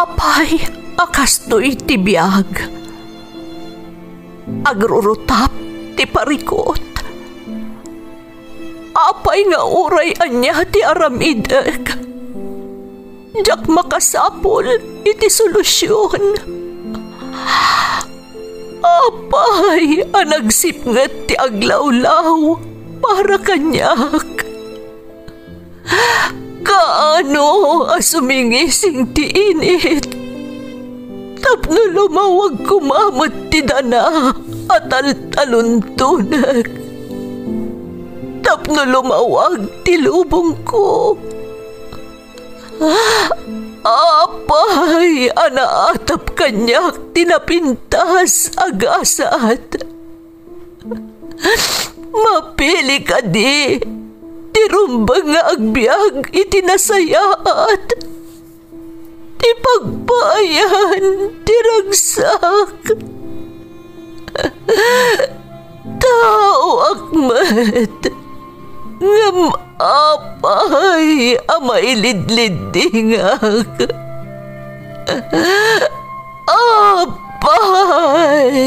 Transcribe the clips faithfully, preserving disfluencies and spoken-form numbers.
Apay a kastoy ti biag? Agrurutap ti parikut. Apay nga uray ania ti aramidek, diak makasapul iti solusion. Apay a nagsipnget ti aglawlaw para kaniak? Kaano a sumingising ti init tapno lumawag koma met ti dana a taltaluntonek, tapno lumawag ti lubongko? Apay a naatap kaniak ti napintas a gasat? Mapili kadi ti rumbeng nga agbiag iti nasayaat, ti pagpaayan ti ragsak? Taoak met, ngem apay a mailidliddingak? Apay!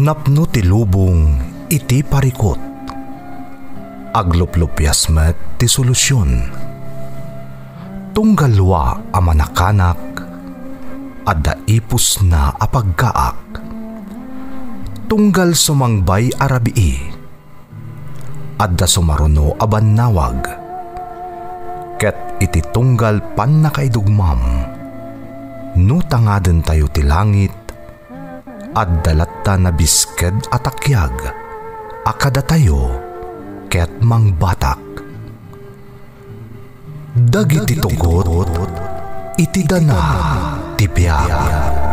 Napno ti lubong iti parikut. Agluplupias met ti solusion. Tunggal wa a manakanak, adda ipusna a pagkaak. Tunggal sumangbay a rabii, adda sumaruno a bannawag. Ket iti tunggal pannakaidugmam, no tangadentayo ti langit, adda latta nabisked a takiag a kadatayo ket mangbatak. Dagiti tugot iti dana ti biag.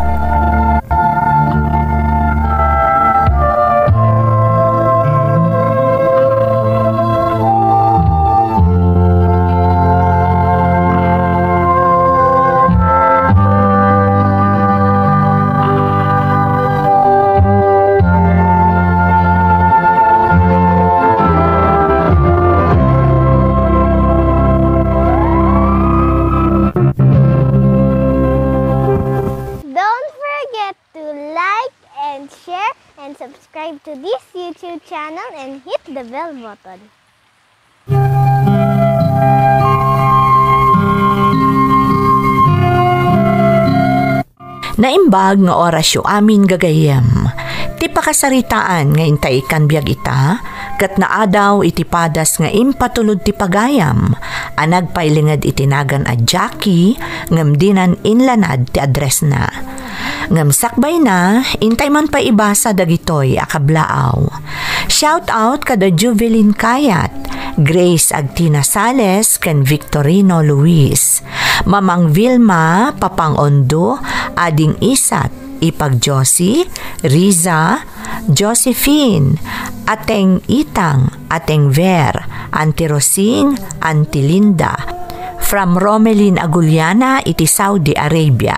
Don't forget to like and share and subscribe to this YouTube channel and hit the bell button. Naimbag nga orasyo amin, gagayyem. Ti pakasaritaan nga intay ikkan biag ita, ket naadaw iti padas nga impatulod ti pagayam a nagpailinged iti nagan a Jackie ngem dinan inlanad ti addressna. Ngem sakbayna, intay man pay ibasa dagitoy a kablaaw. Shout out kada Juvelin Kayat, Grace Agtina Sales, ken Victorino Luis. Mamang Vilma, Papang Ondo, Ading Isat, Ipag Josie, Riza, Josephine, Ateng Itang, Ateng Ver, Auntie Rosing, Auntie Linda. From Romelin Aguliana iti Saudi Arabia.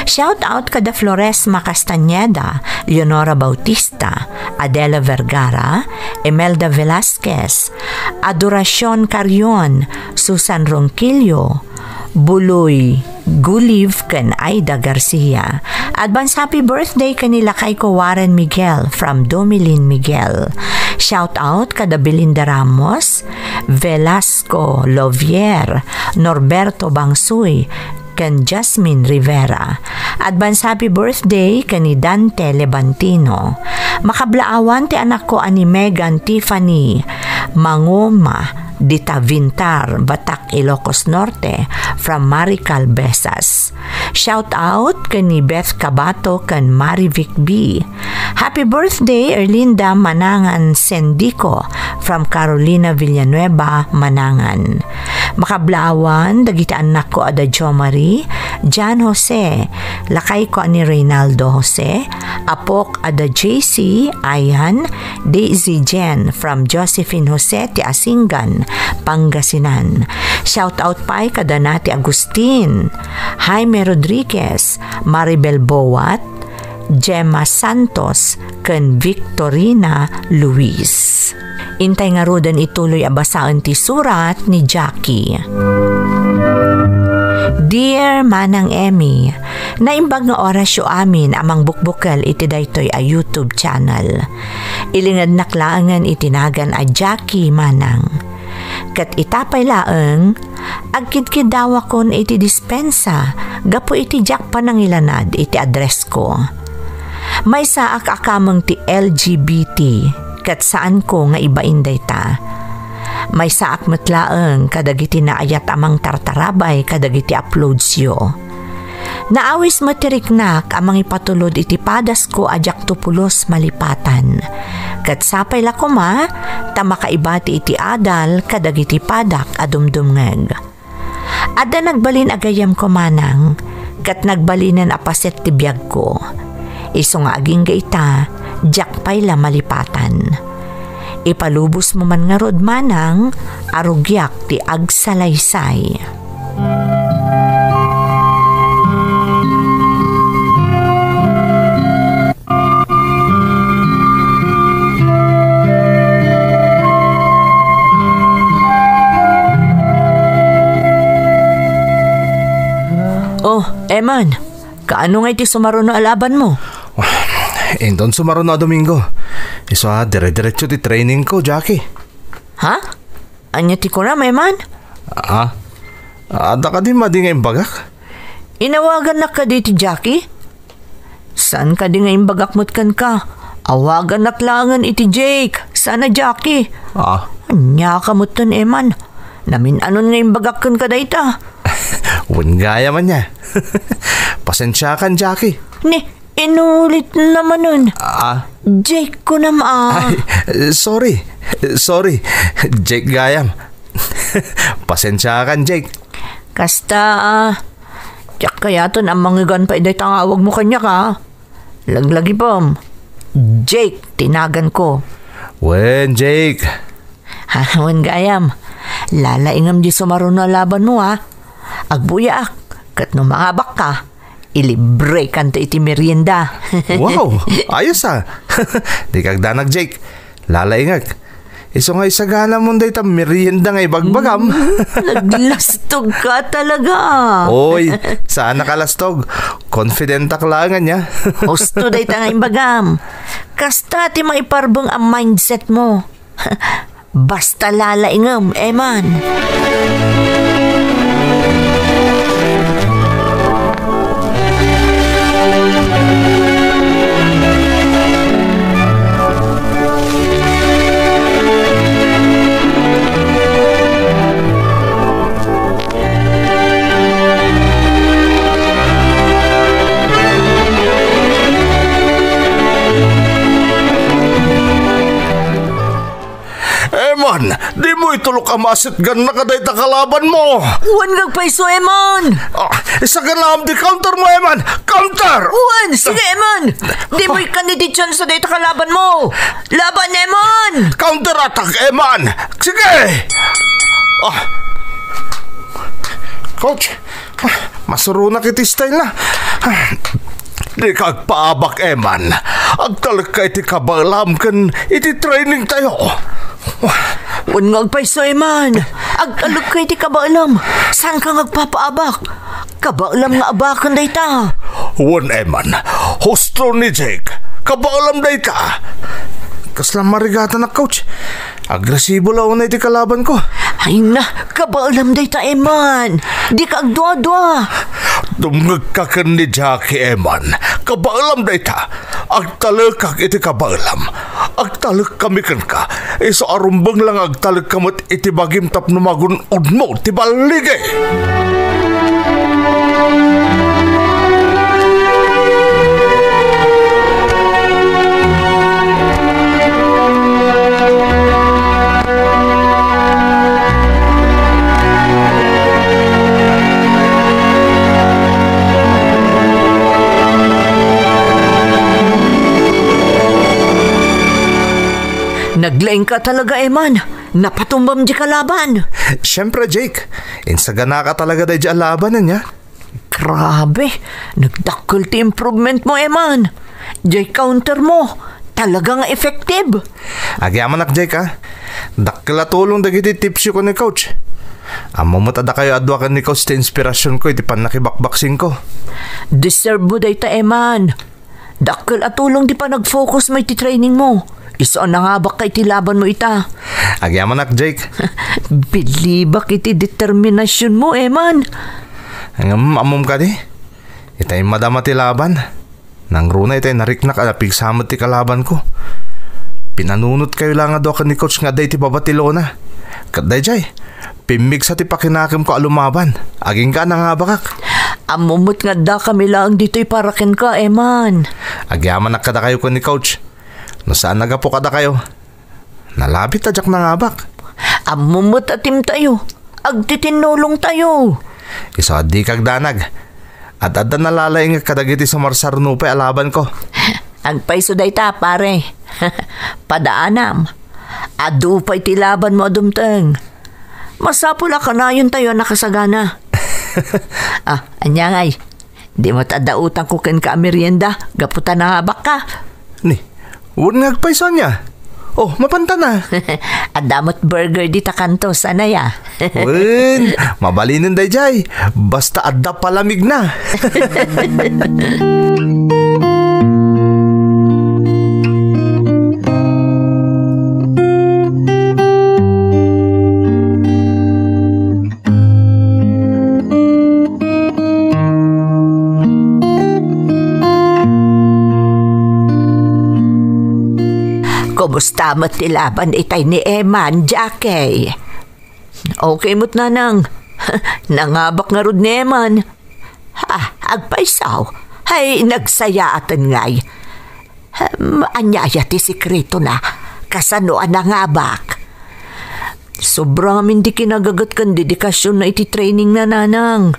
Shout out kada Floresma Castañeda, Leonora Bautista, Adela Vergara, Imelda Velasquez, Adoracion Carrion, Susan Ronquillo, Buloy Guliv ken Aida Garcia. Advance happy birthday ken ni lakayko Warren Miguel from Domilin Miguel. Shout out kada Belinda Ramos, Velasco Lovier, Norberto Bangsoy, ken Jasmine Rivera. Advance happy birthday ken ni Dante Levantino. Makablaawan ti anakko a ni Megan Tiffany Mangoma dita Vintar, Batac, Ilocos Norte, from Marical Besas. Shout out ken ni Beth Cabato ken Marivic B. Happy birthday, Erlinda Manangan Sendico, from Carolina Villanueva, Manangan. Makablaawan dagiti annakko a da Jo Marie, Jan Jose, lakayko a ni Reynaldo Jose, apok a da J C, Ayan, Daisy Jen from Josephine Jose ti Asingan, Pangasinan. Shout out pay kada Nati Agustin, Jaime Rodriguez, Maribel Boat, Gemma Santos, ken Victorina Luis. Intay ngaruden ituloy a basaen ti surat ni Jackie. Dear Manang Emmy, naimbag nga orasyo amin a mangbukbukel iti daytoy a YouTube channel. Ilingednak laengen iti nagan a Jackie Manang. Ket ita pay laeng, agkidkiddawakon iti dispensa gapu iti diak panangilanad iti addressko. Maysaak a kameng ti L G B T, ket saanko nga ibain dayta. Maysaak met laeng kadagiti naayat a mangtartarabay kadagiti uploadsyo. Naawis met ti riknak a mangipatulod iti padasko a diakto pulos malipatan. Ket sapay la koma ta makaibati iti adal kadagiti padak a dumdumngeg. Adda nagbalin a gayyemko, Manang, ket nagbalinen a paset ti biagko. Isu nga agingga ita, diak pay la malipatan. Ipalubosmo man ngarud, Manang, a rugiak ti agsalaysay. Oh, Eman, kaano nga iti sumaruno a labanmo? Inton sumaruno a Domingo, isu a dire-diretso ti training ko, Jackie. Ha? Ania ti kunam, Eman? Ah, adda kadi madi nga imbagak? Inawagannak kadi ti Jackie? Saan kadi nga imbagak met kenka? Awagannak laengen iti Jake, saan a Jackie. Ah. Ania ka metten, Eman? Namin-anon nga imbagak kenka dayta. Wen gayam ania. Pasensiakan, Jackie. Ni, inulit na manen. Ah. Jake kunam a. Ay, sorry. Sorry. Jake gayam. Pasensiakan, Jake. Kasta, ah. Diak kayaten a mangigan pay dayta nga awagmo kaniak, ah. Laglagipem. Jake ti naganko. Wen, Jake. Ha, wen gayam. Lalaingem di sumaruno a labanmo, ha? Agbuyaak, ket no mangabakka, ilibrekanto iti merienda. Wow, ayos, ah. Dika agdanag, Jake. Lalaingek. Isu nga isaganamon dayta merienda nga ibagbagam. Hmm, naglastogka talaga. Oy, saan nakalastog. Confidentak laeng ania. Husto dayta nga imbagam. Kasta ti maiparbeng a mindsetmo. Basta lalaingem, Eman. Eman, dimo itulok a masetgannak a dayta kalabanmo. Wen nga agpayso, Eman. Ah, isaganam ti counter mo, Eman. Counter! Wen, sige, Eman. Dimo ikkan iti chance a dayta kalabanmo. Laban, Eman! Counter attack, Eman! Sige! Ah. Coach, ah, masuronak iti style na. Ah. Dika agpaabak, Eman. Agtalekka iti kabaelam ken iti training tayo. Wen nga agpayso, Eman. Agtalekka iti kabaelam. Saanka nga agpapaabak? Kabaelam nga abaken dayta. Wen, Eman. Husto ni Jake. Kabaelam dayta. Kasla marigatanak, coach. Agresibo la unay ti kalabanko. Ay na, kabaelam dayta, Eman. Dika agduadua. Dumngegka ken ni Jackie, Eman. Kabaelam dayta. Agtalekak iti kabaelam. Agtalekkami kenka. Isu a rumbeng la nga agtalekka met iti bagim tapno magun-odmo ti balligi. Naglaingka talaga, Eman. Napatumbam di kalaban. Siyempre, Jake. Insaganaka talaga daydi a laban, ania? Grabe, nagdakkel ti improvement mo, Eman. Jay counter mo, talaga nga effective. Agyamanak, Jay, ka. Dakkel a tulong dagiti tipsyo ken ni Coach. Ammo met a dakayo a dua ken ni Coach ti inspirasionko iti pannakibakbaksingko. Deserve mo dayta, Eman. Dakkel a tulong ti panag-focus mo iti training mo. Isu a nangabakka iti laban mo ita. Agyamanak, Jake. Bilibak iti determinasyonmo, Eman. Ngem ammom kadi? Itay madama ti laban. Nangruna itay nariknak a napigsa met ti kalabanko. Pinanunotkayo la nga dua ken ni Coach nga adda iti baba ti lona. Ket daydiay, pimmigsa ti pakinakemko a lumaban. Agingga a nangabakak. Ammom met nga addakami laeng ditoy para kenka, Eman. Agyamanak kadakayo ken ni Coach. No saan a gapu kadakayo, nalabit a diak nangabak. Ammom met a teamtayo. Agtitinnulongtayo. Isu a dika agdanag. Ad-adda nalalaingek kadagiti sumarsarnupay a labanko. Agpayso dayta, pare. Padaanam. Adu pay ti labanmo a dumteng. Masapul a kanayontayo a nakasagana. Ah, ania ngay? Dimo ta adda utangko kenka a merienda gapu ta nangabakka. Ni, wen nga agpayso ania? Oh, mapantana. Adda met burger dita kanto, sanaya. Wen, mabalinen daydiay. Basta adda palamigna. Kumusta met ti laban itay ni Eman, Jackie? Okay met, nanang. Nangabak ngarud ni Eman. Ah, agpayso. Hay, nagsayaaten ngay. Em, ania aya ti sekretona? Kasano a nangabak? Sobra ngamin ti kinagaget ken dedikasionna iti trainingna, nanang.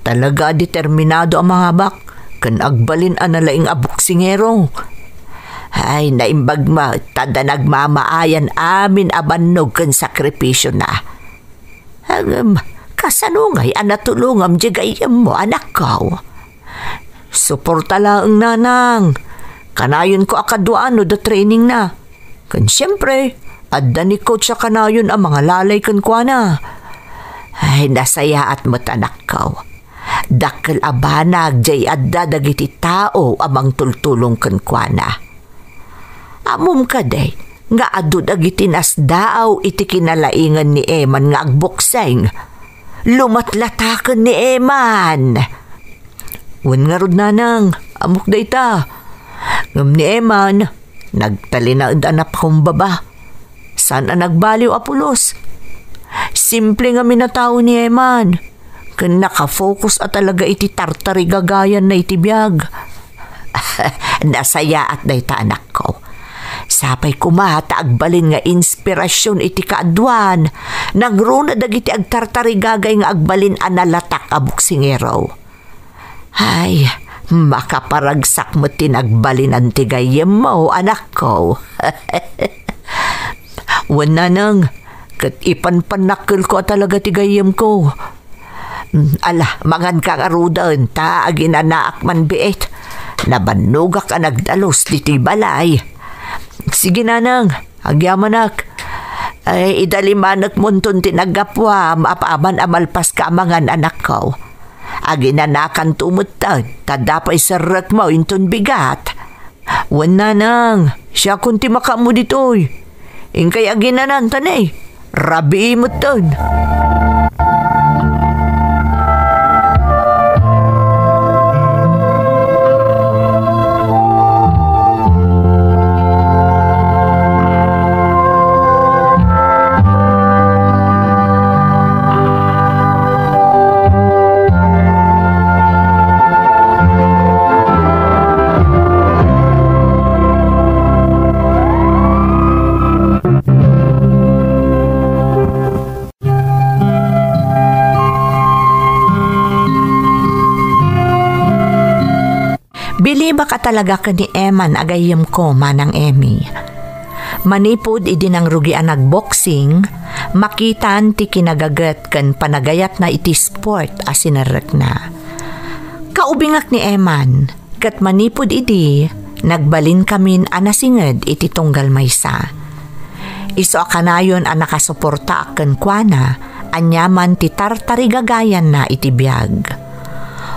Talaga a determinado a mangabak ken agbalin a nalaing a boksingero. Ay, naimbag met ta adda nagmamaayan amin a bannog ken sakripisiona. Ngem, kasano ngay a natulongam diay gayyemmo, anakko? Suporta laeng, nanang. Kanayonko a kaduaan no adda trainingna. Ken siempre, adda ni coach a kanayon a mangalalay kenkuana. Ay, nasayaat met, anakko. Dakkel a banag diay adda dagiti tao a mangtultulong kenkuana. Ammom kadi nga adu dagiti nasdaaw iti kinalaingan ni Eman nga agboksing? Lumatlataken ni Eman. Wen ngarud, nanang, ammok dayta. Ngem ni Eman, nagtalinaed a napakumbaba. Saan a nagbaliw a pulos. Simple ngamin a tao ni Eman. Ken nakafocus a talaga iti tartarigagayanna iti biag. Nasayaat dayta, anakko. Sapay koma ta agbalin nga inspirasyon iti kaaduan. Nangruna dagiti agtartarigagay nga agbalin a nalatak a boksingero. Ay, makaparagsak met ti nagbalinan ti gayyemmo, anakko. Wen, nanang, ket ipanpannakkelko a talaga ti gayyemko. Mm, ala, manganka ngaruden, ta aginanaak man biit. Nabannogak a nagdalus ditoy balay. Sige, nanang, agyamanak. Ay, idalimanekmonton ti naggapuam apaman a malpaska a mangan, anakko. Aginanakanto metten, ta adda pay serrekmo inton bigat. Wen, nanang, siakon ti makaammo ditoy. Inkay aginananta ne, rabii metten. Bilibak a talaga ken ni Eman a gayyemko, Manang Emmy. Manipud idi nangrugi a nagboksing, makitan ti kinagaget ken panagayatna iti sport a sinerrekna. Kaubingak ni Eman, ket manipud idi, Nagbalinkamin a nasinged iti tunggal maysa. Isu a kanayon a nakasuportaak kenkuana, aniaman ti tartarigagayanna iti biag.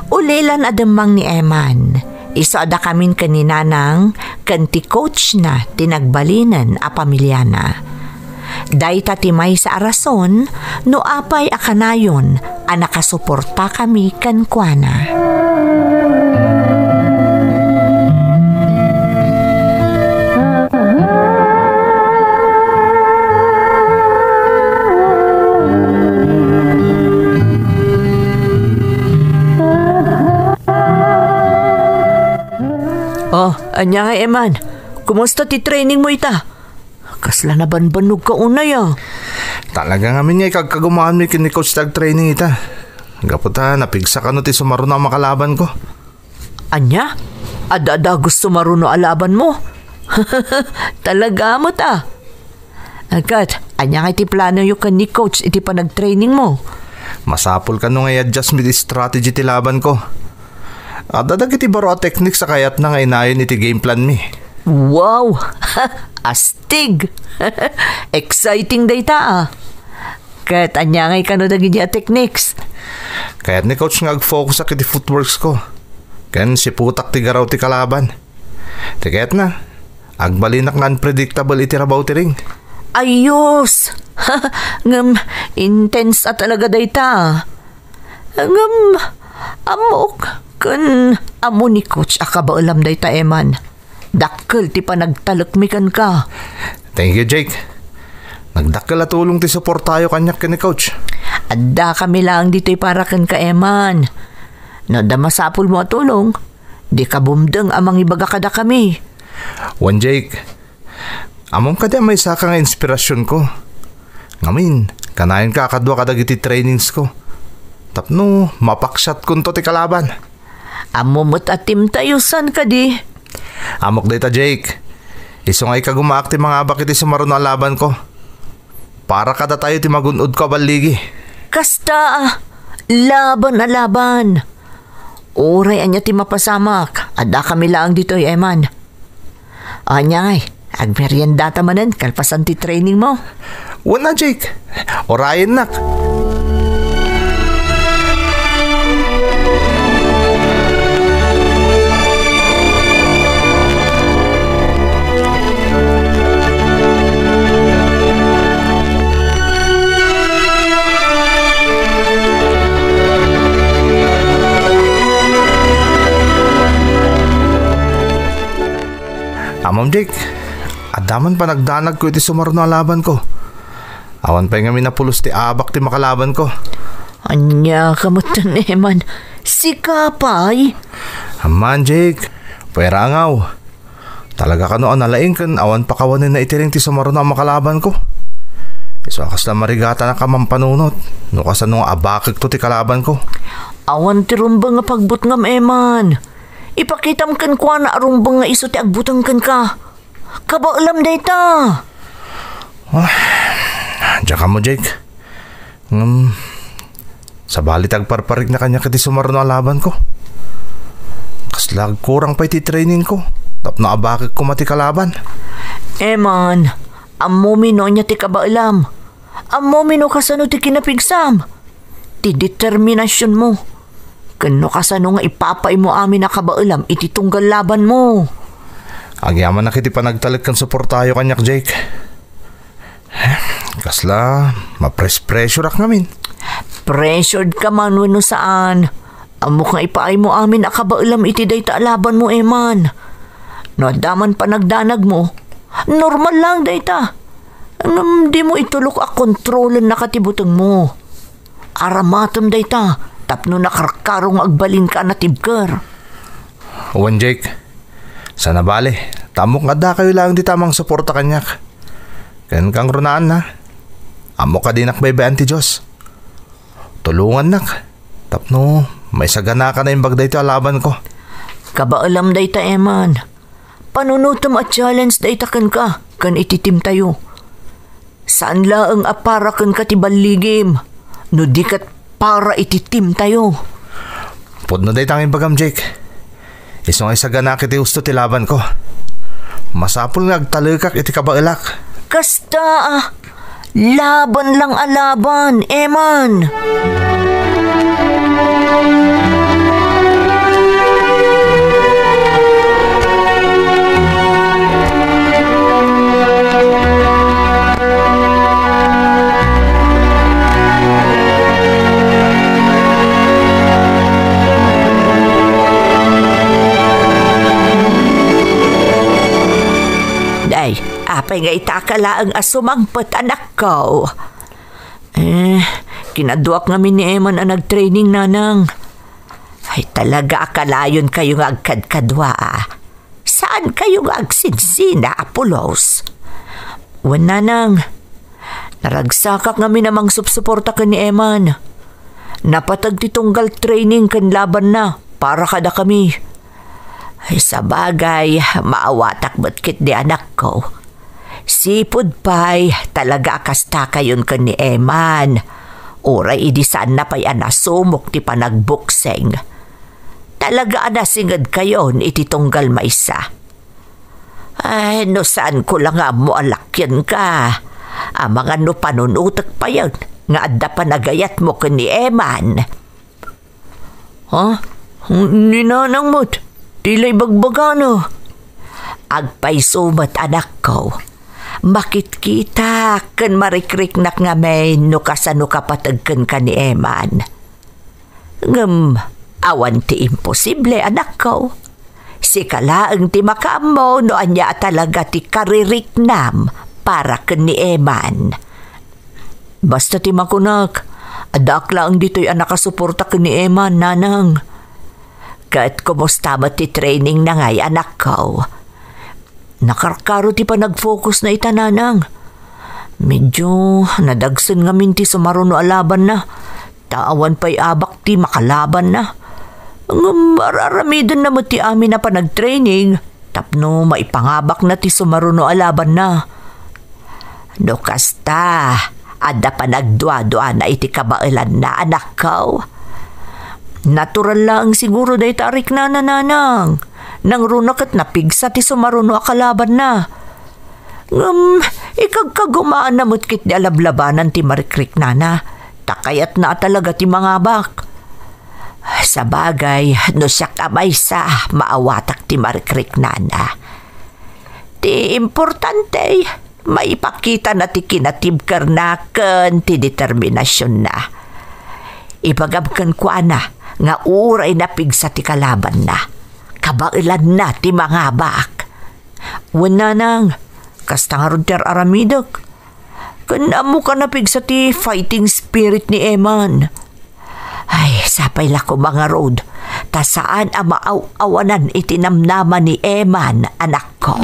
Ulilan a demmang ni Eman, isu a dakamin ken ni Nanang ken ti coachna ti nagbalinen a pamiliana. Dayta ti maysa a rason no apay a kanayon a nakasuportakami kenkuana. Oh, ania nga, Eman? Kumusta ti training mo ita? Kasla nabanbannog ka unay, a. Talaga ngamin nga ikagkagumaanmi ken ni coach ti agtraining ita. Gapu ta napigsa kano ti sumaruno a makalabanko. Ania? Adda, adda gusto maruno a labanmo? Talaga met, a. Ket, ania nga iti planoyo ken ni coach iti panagtrainingmo? Masapul kano nga i-adjust mi ti strategy ti labanko. Adda dagiti baro a techniques a kayatna nga inayon iti game plan mi. Wow! Astig! Exciting dayta, a. Ket ania ngay kano dagiti a techniques? Kayat ni coach nga ag-focus ak iti footworks ko. Ken siputak ti garaw ti kalaban. Ti kayatna, agbalinak nga unpredictable iti rabaw ti ring. Ayos! Ngem intense a talaga dayta. Ngem ammok ken ammo ni coach a kabaelam dayta, Eman. Dakkel ti panagtalekmi kenka. Thank you, Jake. Nagdakkel a tulong ti suportayo kaniak ken ni coach. Addakami laeng ditoy para kenka, Eman. No adda masapulmo a tulong, dika bumdeng a mangibaga kadakami. Wen, Jake, ammom kadi a maysaka nga inspirasionko. Ngamin, kanayonka a kadua kadagiti trainingsko tapno mapaksiatkonto ti kalaban. Ammom met a team tayo, saan kadi? Ammok dayta, Jake. Isu nga ikagumaak ti mangabak iti sumaruno a labanko. Para kadatayo ti magun-odko a balligi. Kasta, a, laban a laban. Uray ania ti mapasamak, addakami laeng ditoy, Eman. Ania ngay, agmeriendata manen kalpasan ti trainingmo? Wen a, Jake. Urayennak. Ammom, Jake, adda man panagdanagko iti sumaruno a labanko. Awan pay ngamin a pulos ti abak ti makalabanko. Ania ka met, Eman? Sika pay? Amman, Jake, puera a ngaw. Talaga kano a nalaing ken awan pakawanenna iti ring ti sumaruno a makalabanko. Isu a kasla marigatanak a mampanunot no kasano nga abakekto ti kalabanko. Awan ti rumbeng nga pagbutngam, Eman. Ipakitam kenkuana a rumbeng nga isu ti agbuteng kenka. Kabaelam dayta. Ah, diak ammo, Jake. Ngem, sabali ti agparparikna kaniak iti sumaruno a labanko. Kasla agkurang pay ti trainingko tapno abakek koma ti kalaban. Eman, ammomi no ania ti kabaelam. Ammomi no kasano ti kinapigsam. Ti determinasionmo. Ken no kasano nga ipapaaymo amin a kabaelam iti tunggal labanmo. Agyamanak iti panagtalek ken suportayo kaniak, Jake. Kasla, mapres-pressureak ngamin. Pressured ka man wenno saan, ammok nga ipaaymo amin a kabaelam iti dayta a labanmo, Eman. No adda man panagdanagmo, normal laeng dayta. Ngem dimo itulok a kontrolennaka ti butengmo. Aramatem dayta tapno nakarkaro nga agbalinka a natibker. Wen, Jake, saan a bale, ta ammok nga addakayo laeng dita a mangsuporta kaniak. Ken kangrunaanna, ammok a dinak baybay-an ti Dios. Tulongannak tapno maisaganakan a naimbag daytoy a labanko. Kabaelam dayta, Eman. Panunotem a challenge dayta kenka ken iti teamtayo. Saan laeng a para kenka ti balligim, no di ket para iti teamtayo. Pudno dayta nga imbagam, Jake. Isu nga isaganak iti husto ti labanko. Masapul nga agtalekak iti kabaelak. Kasta, ah, laban lang a laban, Eman. Day, apay nga ita ka laeng a sumangpet, anakko? Eh, kinaduak ngamin ni Eman a nagtraining, nanang. Ay, talaga a kalayon kayo nga agkadkadua, ah. Saan kayo nga agsinsina a pulos? Wen, nanang, naragsakak ngamin a mangsupsuporta ken ni Eman. Napateg ti tunggal training ken labanna para kadakami. Ay, sabagay, maawatak met ketdi, anakko. Sipud pay, talaga a kasta kayon ken ni Eman. Uray idi saanna pay a nasumok ti panagboksing. Talaga a nasinged kayon iti tunggal maysa. Ay, no saanko la nga ammo a lakienka, amangan no panunotek payen nga adda panagayatmo ken ni Eman. Ha? Ni nanang met, ti la ibagbagana. Agpayso met, anakko. Makitkita ken marikriknak ngamin no kasano ka pateg kenka ni Eman. Ngem awan ti imposible, anakko. Sika laeng ti makaammo no ania a talaga ti kaririknam para ken ni Eman. Basta ti makunak, addaak laeng ditoy a nakasuporta ken ni Eman, nanang. Ket kumusta met ti training na ngay, anakko? Nakarkaro ti panagfocus na ita, nanang. Medyo nadagsen ngamin ti sumaruno a labanna. Ta awan pay abak ti makalabanna. Ngem ar-aramidenna met ti amin a panagtraining tapno maipangabakna ti sumaruno a labanna. No kasta, adda panagduaduana iti kabaelanna, anakko. Natural laeng siguro dayta a riknana, nanang. Nangruna ket napigsa ti sumaruno a kalabanna. Ngem ikagkagumaanna met ketdi a lablabanan ti marikriknana, ta kayatna a talaga ti mangabak. Sabagay, no siak a maysa, maawatak ti marikriknana. Ti importante, maipakitana ti kinatibkerna ken ti determinasionna. Ibagam kenkuana nga uray napigsa ti kalabanna, kabaelanna ti mangabak. Wen, nanang, kasta ngarud ti ar-aramidek. Ken ammoka napigsa ti fighting spirit ni Eman. Ay, sapay la koma ngarud, ta saan a maaw-awanan iti namnama ni Eman, anakko.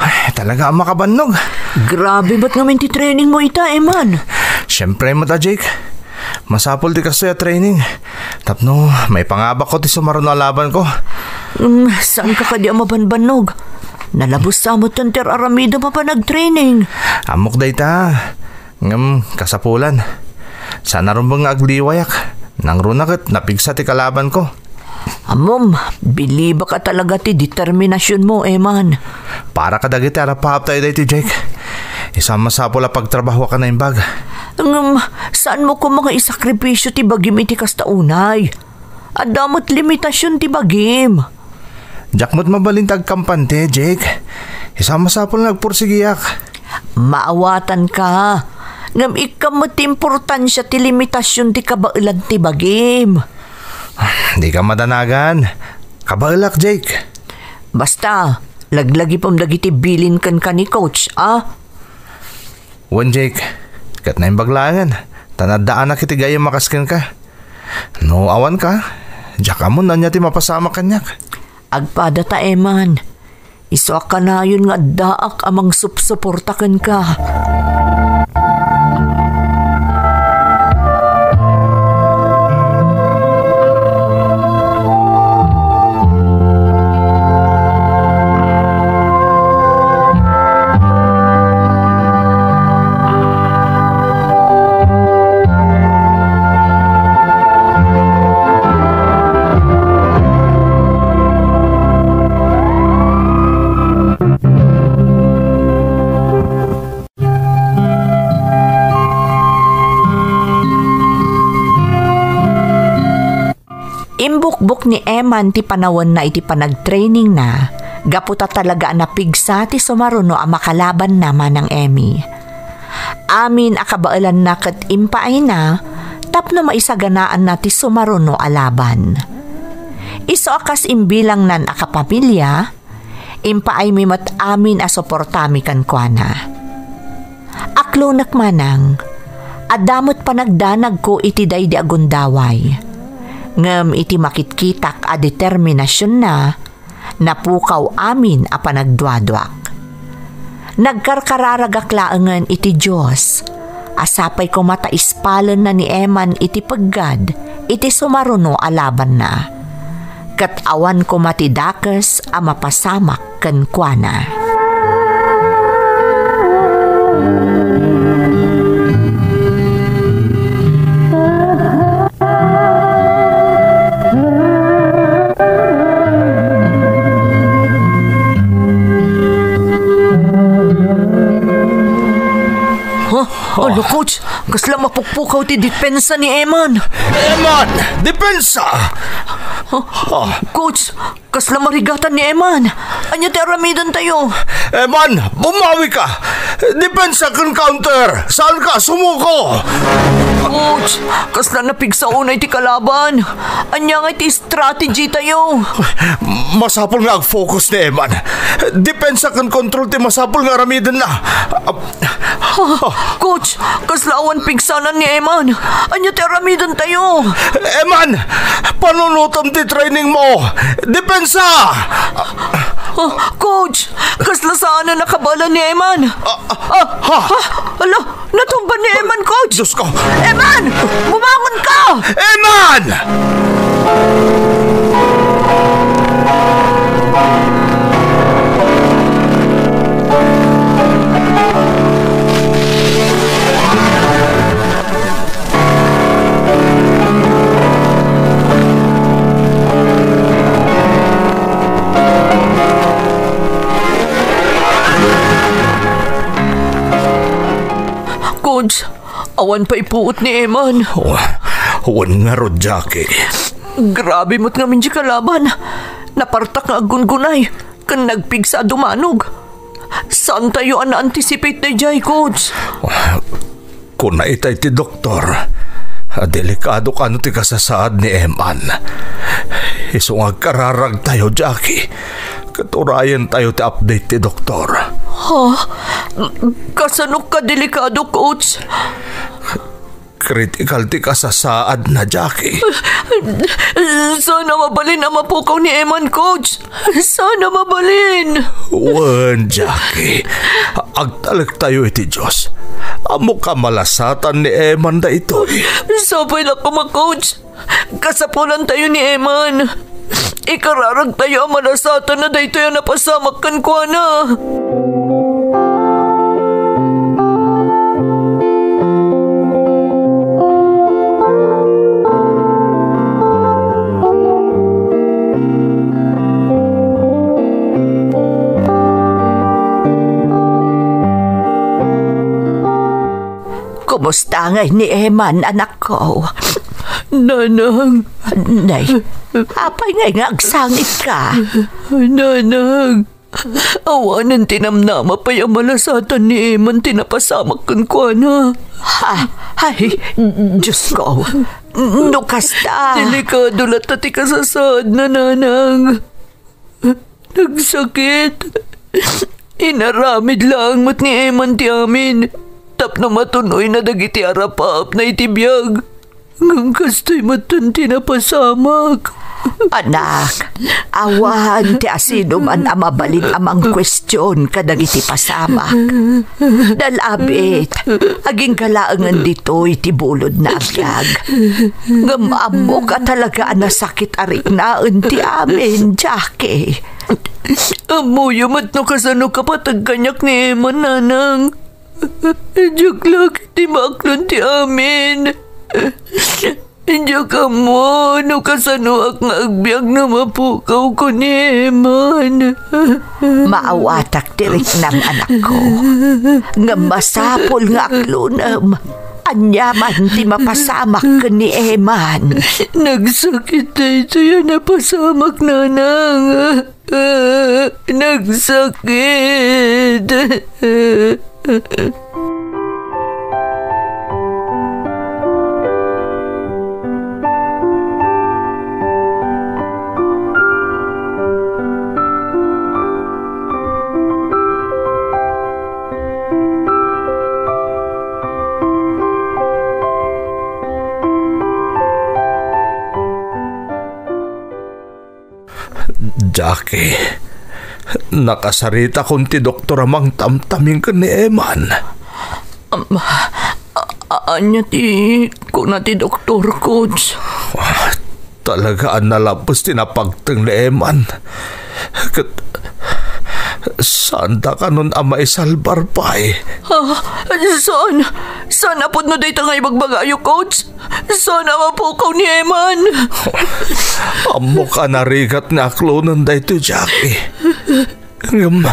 Ay, talaga a makabannog. Grabe met ngamin ti training mo ita, Eman. Siyempre met a, Jake. Masapul ti kastoy a training. Tapno, maipangabakko ti sumaruno a labanko. Mm, saan ka kadi a mabanbannog? Nalabes sa met ti ar-aramidem a panagtraining. Ammok dayta. Ngem, kasapulan. Saan a rumbeng nga agliwayak. Nangruna ket napigsa ti kalabanko. Ammom, bilibak a talaga ti determinasionmo, Eman. Para kadagiti arapaap tayo daytoy, Jake. Isu a masapul a pagtrabahoak a naimbag. Ngem, saanmo koma nga isakripisio ti bagim iti kasta unay? Adda met limitasion ti bagim. Diak met mabalin ti agkampante, Jake. Isu a masapul nga agpursigiak. Maawatanka. Ngem ikkam met ti importansia ti limitasion ti kabaelan ti bagim. Dika madanagan. Kabaelak, Jake. Basta, laglagipem dagiti bilin kenka ni coach, a? Wen, Jake. Ket naimbag laengen, ta naddaanak iti gayyem a kas kenka. No awanka, diak ammo no ania ti mapasamak kaniak. Agpadata, Eman. Isu a kanayon nga addaak a mangsupsuporta kenka. Imbukbok ni Eman ti panawenna iti panagtrainingna gapu ta talaga a napigsa ti sumaruno a makalabanna, Manang Emmy. Amin a kabaelanna ket impaayna tapno maisaganaanna ti sumaruno a laban. Isu a kas imbilangnan a kapamilya, impaaymi met amin a suportami kenkuana. Aklonek, Manang, adda met panagdanagko iti daydi a gundaway. Ngem iti makitkitak a determinasionna, napukaw amin a panagduaduak. Nagkarkararagak laengen iti Dios a sapay koma ta ispalenna ni Eman iti peggad iti sumaruno a labanna. Ket awan koma ti dakes a mapasamak kenkuana. Huh? Hala, Coach, kasla mapukpukaw ti depensa ni Eman. Eman! Depensa! Huh? Ah. Coach, kasla marigatan ni Eman. Ania ti aramidentayo? Eman, bumawi ka! Depensa ken counter! Saan ka sumuko? Coach, kasla napigsa unay ti kalaban. Ania nga ti strategy tayo? Masapul nga ag-focus ni Eman. Depensa ken control ti masapul nga aramidenna. Ah, Coach, kasla awan pigsanan ni Eman. Ania ti aramidentayo? Eman, panunotem ti training mo. Depensa! Ah, Coach, kasla saanen a kabala ni Eman. Ah, ah, ah, ha? Ah, ala, natumba ni Eman, Coach. Diyos ko. Eman, bumangon ka! Eman! Coach, awan pay puot ni Eman. Oh, wen ngarud, Jackie. Grabe met ngamin ti kalaban. Napartak nga aggungunay, ken nagpigsa a dumanog. Saantayo a na-anticipate daydiay, Coach? Kuna itay ti doktor a delikado kano ti kasasaad ni Eman. Isu nga agkararagtayo, Jackie, ket urayentayo ti update ti doktor. Ha? Kasano kadelikado, Coach? Kritikal ti kasasaadna, Jackie. Saan a mabalin a mapukaw ni Eman, Coach? Saan a mabalin? Wen, Jackie. Agtalektayo iti Dios. Ammok a malasatan ni Eman daytoy. Sapay la koma, Coach. Kasapulantayo ni Eman. Ikararagtayo a malasatanna daytoy a napasamak kenkuana. Kumusta ngay ni Eman, anakko? Nanang. Nay, apay ngay nga agsangit ka? Nanang, awanen ti namnama pay a malasatan ni Eman ti napasamak kenkuana. Ha? Ay, Diyos ko. No kasta. Delikado latta ti kasasaadna, Nanang. Nagsakit. Inaramid laeng met ni Eman ti amin tapno matunoyna dagiti arapaapna iti biag. Ngem kastoy metten ti napasamak. Anak, awan ti asinoman a mabalin a mangkuestion kadagiti pasamak. Dalabit, agingga laengen ditoy ti bulodna a biag. Ngem ammok a talaga a nasakit a riknaen ti amin, Jackie. Ammoyo met no kasano kapateg kaniak ni Eman, Nanang. Diak la ketdi maaklon ti amin. Diak ammo no kasanoak nga agbiag no mapukawko ni Eman. Maawatak ti riknam, anakko. Ngem masapul nga aklonem. Ania man ti mapasamak ken ni Eman? Nagsakit daytoy a napasamak, nanang. Nagsakit. Jackie, nakasaritakon ti doktor a mangtamtamin ken ni Eman. Am, a-, a-, ania ti kuna ti doktor, Coach? Ah, talaga a nalabes ti napagteng ni Eman. Ket saan ta kanon a maisalbar pay? Ah, saan? Saan a pudno dayta nga ibagbagayo, Coach? Saan a mapukaw ni Eman? Ammok a narigat nga aklonen daytoy, Jackie. Ngem,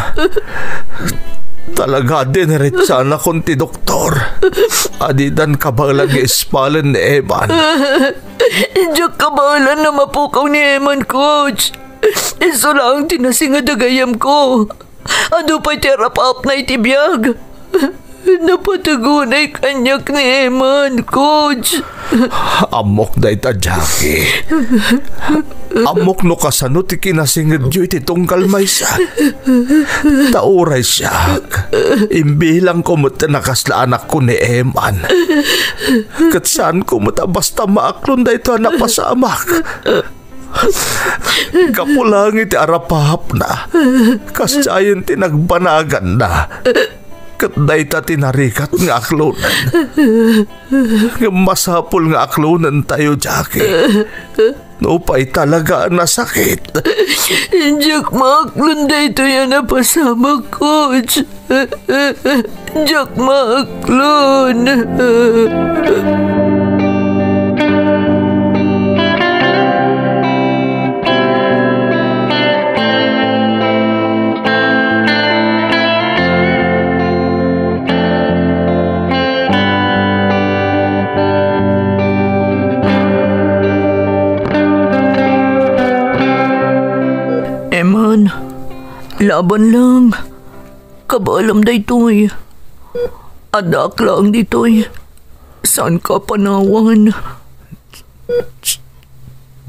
talaga a diniretsaanakon ti doktor a didan kabaelan nga ispalen ni Eman. Diak kabaelan a mapukaw ni Eman, Coach. Isu laeng ti nasinged a gayyemko. Adu pay ti arapaapna iti biag. Napateg unay kaniak ni Eman, Coach. Ammok dayta, Jackie. Ammok no kasano ti kinasingedyo iti tunggal maysa. Ta uray siak, imbilangko met ti nakasla anakko ni Eman. Ket saanko met a basta maaklon daytoy a napasamak. Gapu laeng iti arapaapna, kasdiayen ti nagbanaganna. Ket dayta ti narigat nga aklonen. Ngem masapul nga aklonentayo, Jackie. Nupay talaga a nasakit. Diak maaklon daytoy a napasamak, Coach. Diak maaklon. Eman, laban lang. Kabaelam daytoy. Addaak laeng ditoy. Saanka panawan?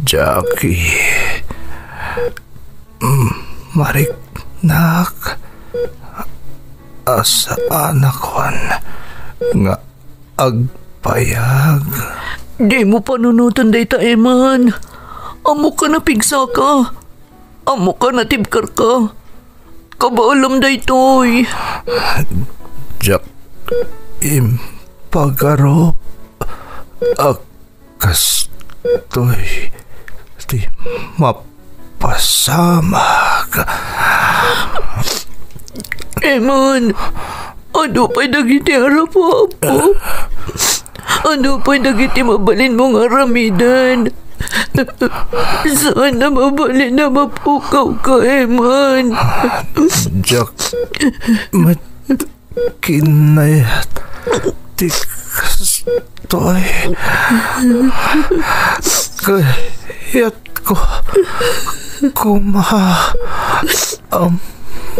Jackie. Mm, mariknak a saanakon nga agpayag. Dimo panunoten dayta, Eman. Ammok a napigsaka. Ammok a natibkerka. Kabaelam daytoy. Diak impagarup a kastoy ti mapasamak. Eman, adu pay dagiti arapaapko? Adu pay dagiti mabalinmo nga aramiden? Saan a mabalin a mapukawka, Eman. Diak met kinayat ti kastoy. Kayatko koma a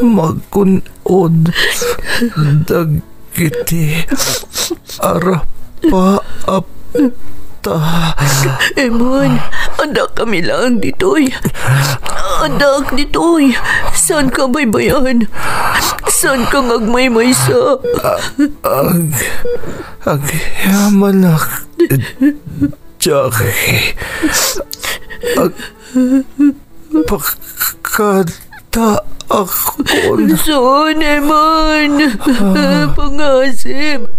magun-od dagiti arapaapta. Eman, adda kami laeng ditoy. Addaak ditoy. Saanka baybay-an? Saanka nga agmaymaysa? Ag-, agyamanak, Jackie. Ag-, Pagkadaakon. Saan, Eman? Ah. Pangasip.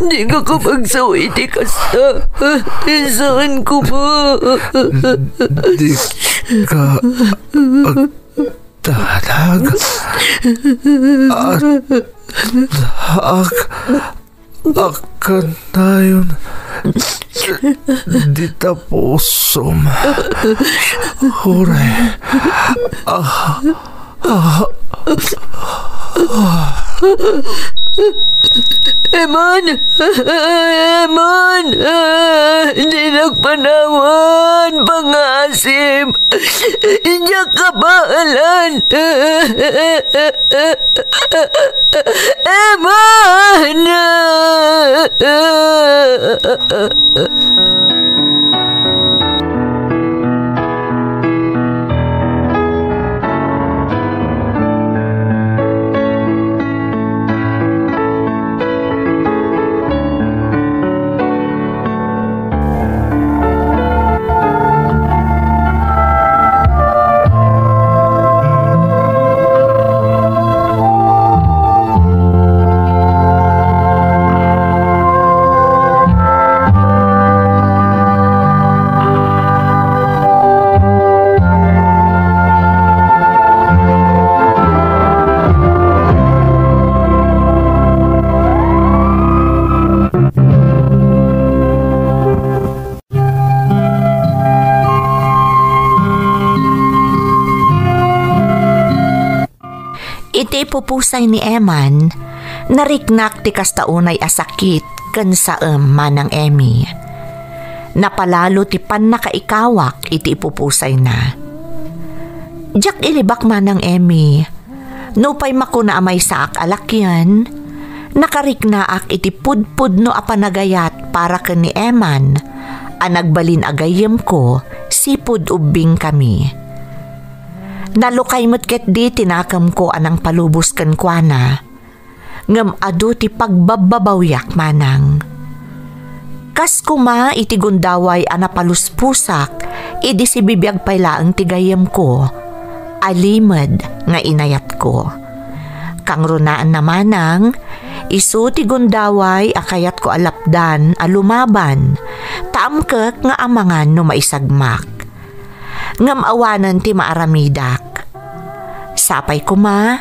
Dika ka magsaw iti kasta. Saan koma? Dika agdanag. Addaak a kanayon dita pusom. Uray. Ah, ah, ah. Eman! Eman! Dinak panawan, pangasip! Diak kabaelan! Eman! Iti pupusay ni Eman, nariknak ti kasta unay a sakit ken saem, Manang Emmy. Napalalo ti pannakaikawak iti ipupusayna. Diak ilibak, Manang Emmy. Nupay makuna a maysaak a lakian, nakariknaak iti pudpudno a panagayat para ken ni Eman a nagbalin a gayyemko sipud ubbingkami. Nalukay met ketdi ti nakemko a nangpalubos kenkuana, ngem adu ti pagbabbabawiak, Manang. Kas koma iti gundaway a napaluspusak idi sibibiag pay laeng ti gayyemko, alimed nga inayatko. Kangrunaanna, Manang, isu ti gundaway a kayatko a lapdan a lumaban, ta amkek nga amangan no maisagmak. Ngem awanen ti maaramidak. Sapay koma,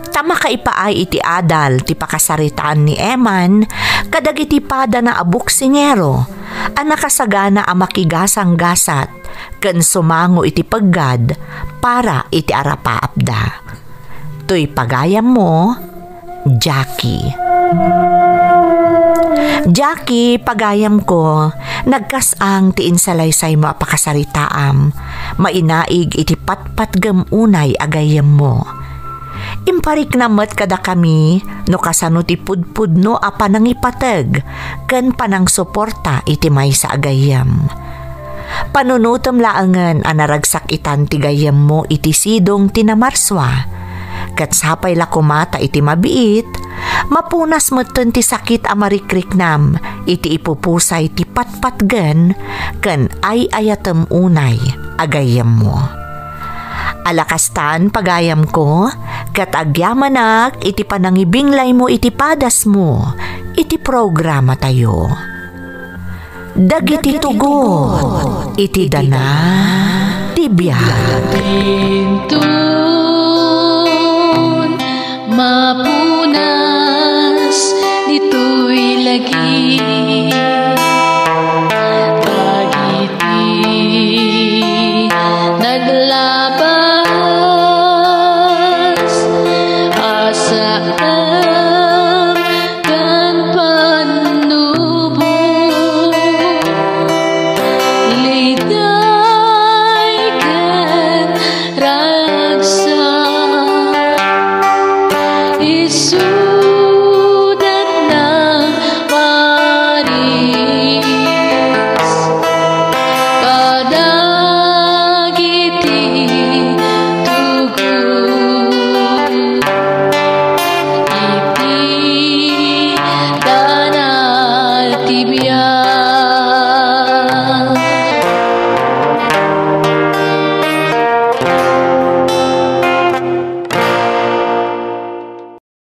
ta makaipaay iti adal ti pakasaritaan ni Eman kadagiti padana a boksingero a nakasagana a makigasanggasat ken sumango iti peggad para iti arapaapda. Toy pagayammo, Jackie. Jackie, pagayamko, nagkas-ang ti insalaysaymo a pakasaritaam, mainaig iti patpatgem unay a gayyemmo. Impariknam met kadakami no kasano ti pudpudno a panangipateg ken panangsuporta iti maysa a gayyem. Panunotem laengen a naragsak itan ti gayyemmo iti sidong ti namarsua. Ket sapay la koma ta iti mabiit, mapunas metten ti sakit a marikriknam iti ipupusay ti patpatgen ken ay-ayatem unay a gayyemmo. Ala kastan, pagayamko, ket agyamanak iti panangibinglaymo iti padasmo iti programatayo. Dagiti tugot iti dana ti biag. Inton mapunas ditoy lagi